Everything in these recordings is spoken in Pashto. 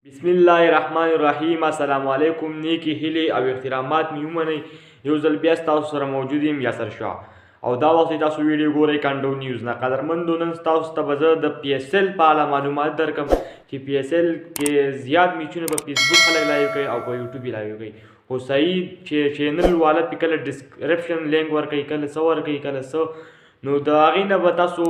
بسم الله الرحمن الرحیم. السلام علیکم. نیکی هیلې او احترامات مې ومنئ. یو ځل بیا ستاسو سره موجود یم یاسر شاه، او دا وخت چې تاسو ویډیو ګورئ کندو نیوز نه. قدرمندو، نن تاسو ته به زه د پي ایس ایل په اړه معلومات درکم چې پي ایس ایل کې زیات میچونه په فیسبوک خلک live کوي او په یوټیوب یې live کوي، خو صحیح چې channel والا پې کله description link ورکوي، کله څه ورکوي، کله څه، نو د هغې نه به تاسو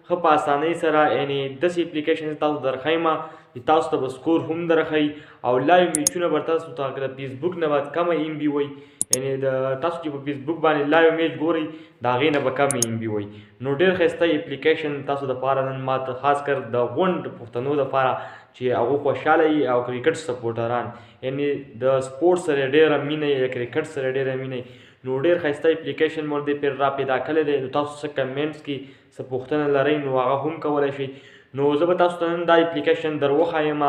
ښه په اسانۍ سره یعنې داسې اپلیکیشن تاسو درښیم چې تاسو ته به score هم درښیي او live میچونه به تاسو ته د فیسبوک نه به کمه MB وي، یعنې د تاسو چې په فیسبوک باندې live match ګورئ د هغې نه به کمه MB وي. نو ډېر ښایسته اپلیکیشن تاسو دپاره نن ما ته خاص کر د غونډ پښتنو دپاره چې هغو خوشحاله وي او کرکټ سپورټران، یعنې د سپورټ سره ډېره مینه یا کرکټ سره ډېره مینه، نو ډېر ښایسته اپلیکیشن مور دې پرې را پیدا کړی دی. نو تاسو څه comments کې څه پوښتنه لرئ نو هغه هم کولی شئ. نو زه به تاسو ته نن دا اپلیکیشن در وښایم،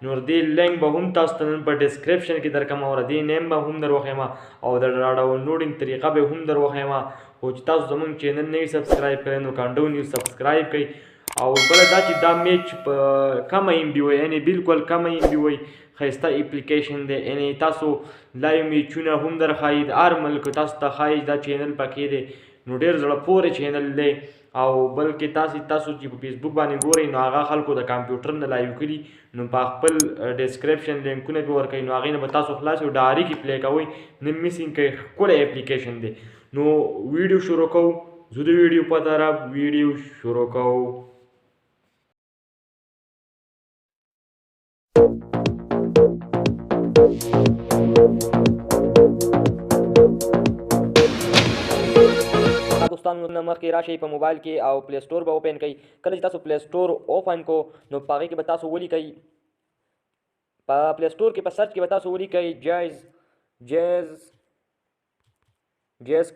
نو دې لینک به هم تاسو ته نن په description کې درکم او دې name به هم در وښایم او د downloading طریقه به هم در وښایم. خو چې تاسو زمونږ channel نه وي subscribe کړی نو کندو نیوز subscribe کړئ. او بله دا چې دا میچ په کمه MB وي، یعنې بالکل کمه MB وي، ښایسته اپلیکیشن دی، یعنې تاسو live میچونه هم درښایي د هر ملک تاسو ته ښایي دا channel پکې دی، نو ډېر زړه پورې channel دی. او بلکې تاسو چې په فیسبوک باندې ګورئ نو هغه خلکو د کمپیوټر نه live کړي، نو په خپل description لینکونه پې ورکوي، نو هغې نه به تاسو خلاص او direct یې play کوئ، نه missing کوئ. ښکلی اپلیکیشن دی. نو ویډیو شروع کوو، زه د ویډیو په طرف ویډیو شروع کوو. دوستانو نه مخکې راشئ په موبایل کې او Play Store به open کړئ. کله چې تاسو Play Store open کو نو په هغې کې به تاسو ولیکئ، په Play Store کې په search کې به تاسو ولیکئ Jazz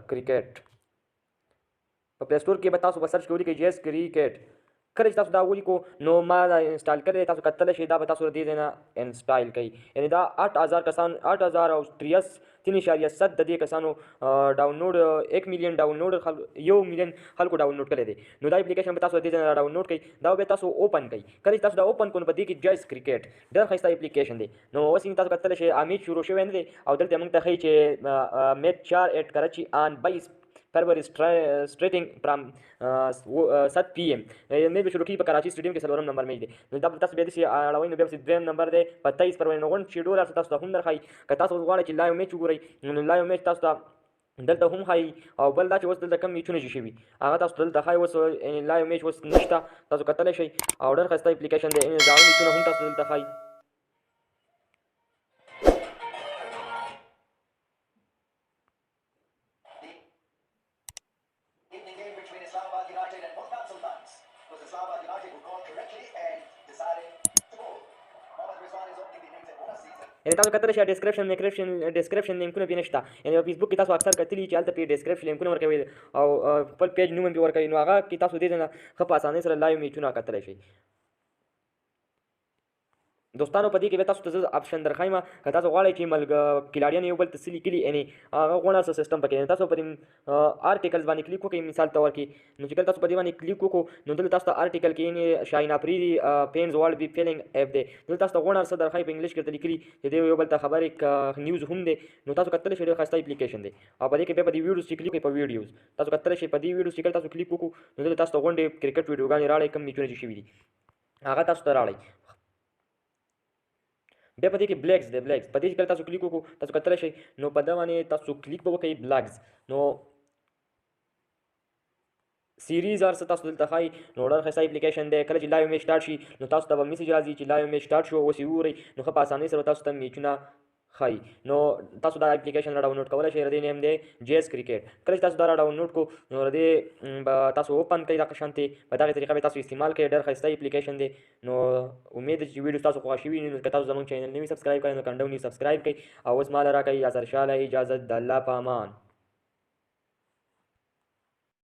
Cricket. په Play Store کې به تاسو په search کې ولیکئ Jazz Cricket. کله چې تاسو دا ولیکو نو ما دا install کړی دی، تاسو کتلی شئ، دا به تاسو له دې ځای نه install کړئ. یعنې دا 8000 کسان، 8083.7 د دې کسانو download، 1 million download، 1 million خلکو download کړی دی. نو دا اپلیکیشن به تاسو له دې ځای نه download کړئ، دا به تاسو open کړئ. کله چې تاسو دا open کړو نو په دې کې Jazz Cricket ډېر ښایسته اپلیکیشن دی. نو اوس یې تاسو کتلی شئ میچ شروع شوی نه دی او دلته موږ ته ښیي چې match 4 at Karachi on 22 February starting from 7 PM. Match به شروع کېږي په کراچي سټډیم کې، 4 نمبر میچ دی. نو دا تاسو بیا داسې اړوئ نو بیا پسې دویم نمبر دی په 23 فروری. نو غونډ schedule هر څه تاسو ته هم درښایي. که تاسو اوس غواړئ چې live match وګورئ نو live match تاسو ته دلته هم ښایي. او بل دا چې اوس دلته کوم میچونه چې شوي هغه تاسو دلته ښایي. اوس live match اوس نشته، تاسو کتلی شئ او ډېر ښایسته اپلیکیشن دی، یعنې زاړه میچونه هم تاسو دلته ښایي. یعنې تاسو کتلی شئ description لینکونه پې نشته. یعنې په فیسبوک کې تاسو اکثر کتلي چې هلته پې description لینکونه ورکوي او خپل page نوم هم پې ورکوي، نو هغه کې تاسو دې ځای نه ښه په اسانۍ سره live میچونه کتلی شئ. دوستانو په دې کې بیا تاسو ته زه option درښایم، که تاسو غواړئ چې کلاړیان یو بل ته څه لیکلي، یعنې هغه غوڼه څه سیستم پکې دی، تاسو په دې articles باندې کلیک وکړئ مثال ته ورکړي. نو چې کله تاسو په دې باندې کلیک وکړو نو دلته تاسو ته article کې یعنې شاهین افریدي fans world be feeling app دی، دلته تاسو ته غوڼه څه درښایي په انګلیش کې ورته لیکلي چې دی یو بل ته خبرې news هم دی. نو تاسو کتلی شئ ډېر ښایسته اپلیکیشن دی. او په دې کې بیا په دې videos چې کلیک وکړئ، په videos تاسو کتلی شئ، په دې videos چې کله تاسو کلیک وکړو نو دلته تاسو ته غونډې کرکټ ویډیوګانې راړئ، کوم میچونه چې شوي دي هغه تاسو ته راړئ. بیا په دې کې blogs دی، blogs په دې چې کله تاسو کلیک وکړو تاسو کتلی شئ، نو په دا باندې تاسو کلیک به وکړئ blogs، نو series هر څه تاسو دلته ښایي. نو ډېر ښایسته اپلیکیشن دی. کله چې live match start شي نو تاسو ته به message راځي چې live match start شو، اوس یې وګورئ، نو ښه په اسانۍ سره تاسو ته میچونه ښایي. نو تاسو دا اپلیکیشن را download کولی شئ، ردې name دی Jazz Cricket. کله چې تاسو دا را download کړو نو ردې به تاسو open کړئ دغه شانتې، په دغې طریقه به تاسو استعمال کړئ. ډېر ښایسته اپلیکیشن دی. نو امید دی چې ویډیو تاسو خوښه شوي. نو که تاسو زموږ channel نه وي subscribe کړی نو کنډو نیوز subscribe کړئ. او اوس ما له راکړئ یاسر شاه له اجازت، د الله په امان.